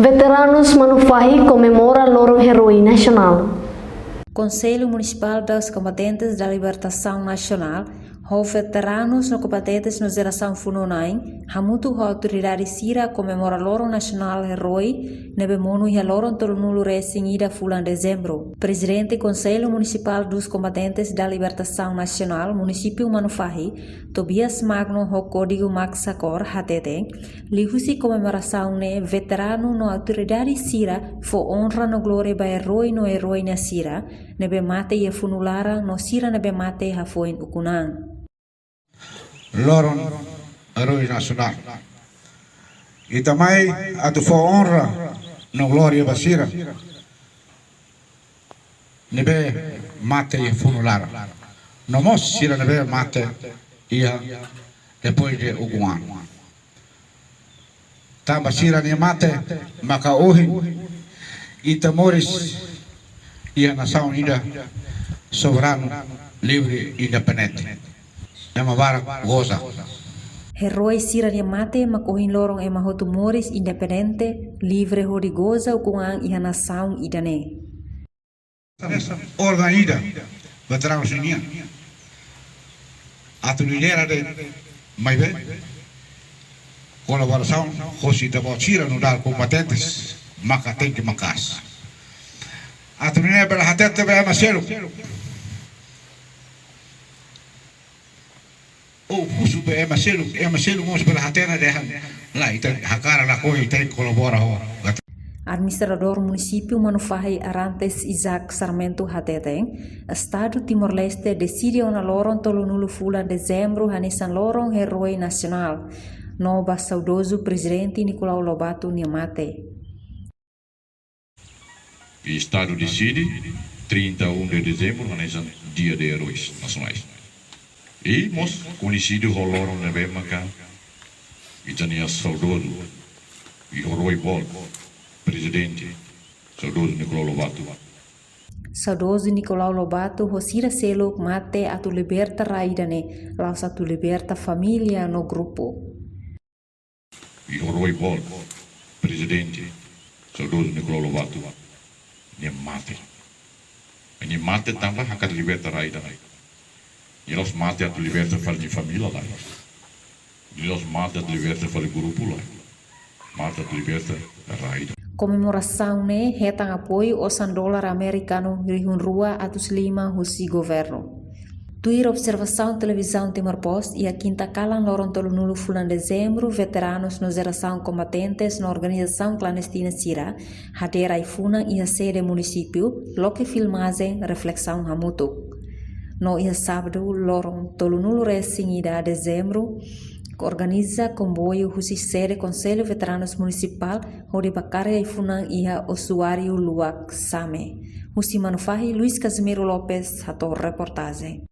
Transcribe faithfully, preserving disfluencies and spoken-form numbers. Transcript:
Veteranus Manufahi komemora loron eroi nasionál. Konsellu Munisipál dos Combatentes da Libertação Nacional, ho veteranus no kombatentes no jerasaun funu-na'in, hamutuk ho autoridade sira komemora loron nasionál eroi ne'ebé monu iha loron tolunulu resin ida fulan dezembru. Prezidente Konsellu Munisipál dos Combatentes da Libertação Nacional, Munisípiu Manufahi, Tobias Magno ho Código Max Sakor hateten, liuhusi komemorasaun ne'e veteranu no autoridade sira fó onra no glória ba eroi no eroína sira ne'ebé mate iha funu laran no sira ne'ebé mate hafoin ukun-an. Loron Eroi Nasionál. Ita mai atu fó onra no glória ba sira ne'ebé mate iha funu laran. No mós sira ne'ebé mate iha depois de ukun-an. Tanba sira-nia mate maka ohin ita moris iha nasaun ida soberanu, livre, independente. Ema barak goza. Eroi sira-nia mate maka ohin loron ema hotu moris independente, livre hodi goza ukun-an iha nasaun ida-ne'e. Organiza veteranus nian atu lidera de'it, maibé kolaborasaun hosi ita-boot sira nu'udar kombatentes maka tenke maka'as. Atu nune'e bele hatete ba ema seluk. Ou husu ba ema seluk, ema seluk mós bele hatene dehan lae, ita hakarak lakohi, ita tenke kolabora ho. Administradór Munisípiu Manufahi Arantes Isaac Sarmento hateten, Estadu Timor-Leste deside ona loron tolunulu fulan dezembru hanesan loron eroi nasionál, no ba saudozu Prezidente Nicolau Lobato nia mate. Estadu deside trinta e um de dezembro hanesan Dia de Heróis Nacionais. I mós koñesidu ho loron ne'ebé maka ita-nia saudozu i eroi boot, Prezidente, saudozu Nicolau Lobato. Saudozu Nicolau Lobato ho sira seluk mate atu liberta rai ida-ne'e, la'ós atu liberta família no grupu. I eroi boot, Prezidente, saudozu Nicolau Lobato, nia mate. Nia mate tanba hakarak liberta rai ida-ne'e. Nia la'ós mate atu liberta fali nia família lae. Nia la'ós mate atu liberta fali grupu lae. Mate atu liberta rai ida. Komemorasaun ne'e hetan apoiu osan dolar amerikanu rihun rua atus lima husi governu. Tuir observasaun Televizaun Timor Post, iha kinta kalan loron tolunulu fulan dezembru, veteranus no jerasaun kombatentes no organizasaun klandestina sira hadeer ai-funan iha sede munisípiu, loke filmajen reflesaun hamutuk. No iha sábadu, loron tolunulu resin ida dezembru, organiza komboiu husi sede Konsellu Veteranus Munisipál hodi ba kaer ai-funan iha osuáriu luak Same. Husi Manufahi, Luis Casimiro Lopes hato'o reportajen.